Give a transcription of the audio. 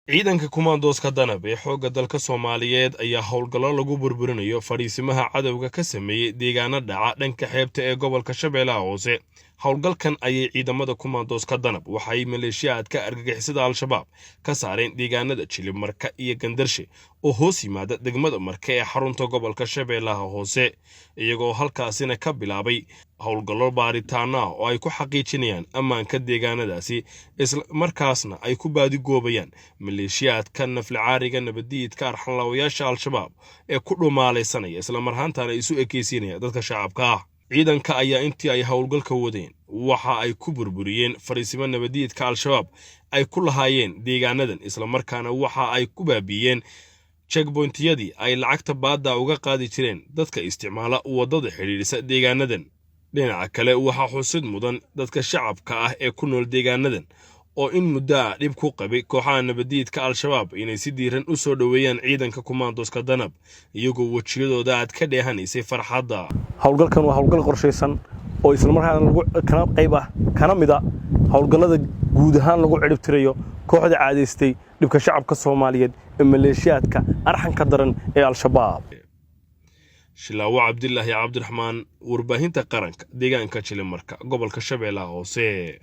Ciidanka kumaandooska Danab ee xoogga dalka Soomaaliyeed ayaa howlgallo lagu burburinayo fadhiisimaha cadowga ka sameeyey deegaano dhaca dhanka xeebta ee gobolka Shabeellaha Hoose. Howlgalkan ayay ciidamada kumaandooska Danab waxay maleeshiyaadka argagixisada Al-Shabaab ka saareen deegaanada Jilib Marka iyo Gandarshe oo hoos yimaada degmada Marka ee xarunta gobolka Shabeellaha Hoose, iyagoo halkaasina ka bilaabay howlgallo baaritaano ah oo ay ku xaqiijinayaan ammaanka deegaanadaasi, isla markaasna ay ku baadigoobayaan maleeshiyaadka naflacaariga nabadiidka arxanlaawayaasha Al-Shabaab ee ku dhumaalaysanaya, islamarhaantana isu ekeysiinaya dadka shacabka ah. Ciidanka ayaa intii ay howlgalka wadeen waxa ay ku burburiyeen fariisimo nabadiidka Al-Shabaab ay ku lahaayeen deegaanadan, islamarkaana waxa ay ku baabiiyeen jekboyntiyadii ay lacagta baadda uga qaadi jireen dadka isticmaala waddada xidhiidhisa deegaanadan. Dhinaca kale, waxaa xusid mudan dadka shacabka ah ee ku nool deegaanadan oo in muddo ah dhib ku qabay kooxaha nabadiidka Al-Shabaab inay si diiran u soo dhoweeyaan ciidanka kumaandooska Danab, iyagoo wejiyadooda aad ka dheehanaysay farxadda. Howlgalkan waa howlgal qorshaysan oo islamarkaana lagu kana qayb ah kana mid a howlgallada guud ahaan lagu ciribtirayo kooxda caadaystay dhibka shacabka Soomaaliyeed ee maleeshiyaadka arxanka daran ee Al-Shabaab. Shilaawo Cabdilaahi Cabdiraxmaan, warbaahinta qaranka, deegaanka Jilimarka, gobolka Shabeellaha Hoose.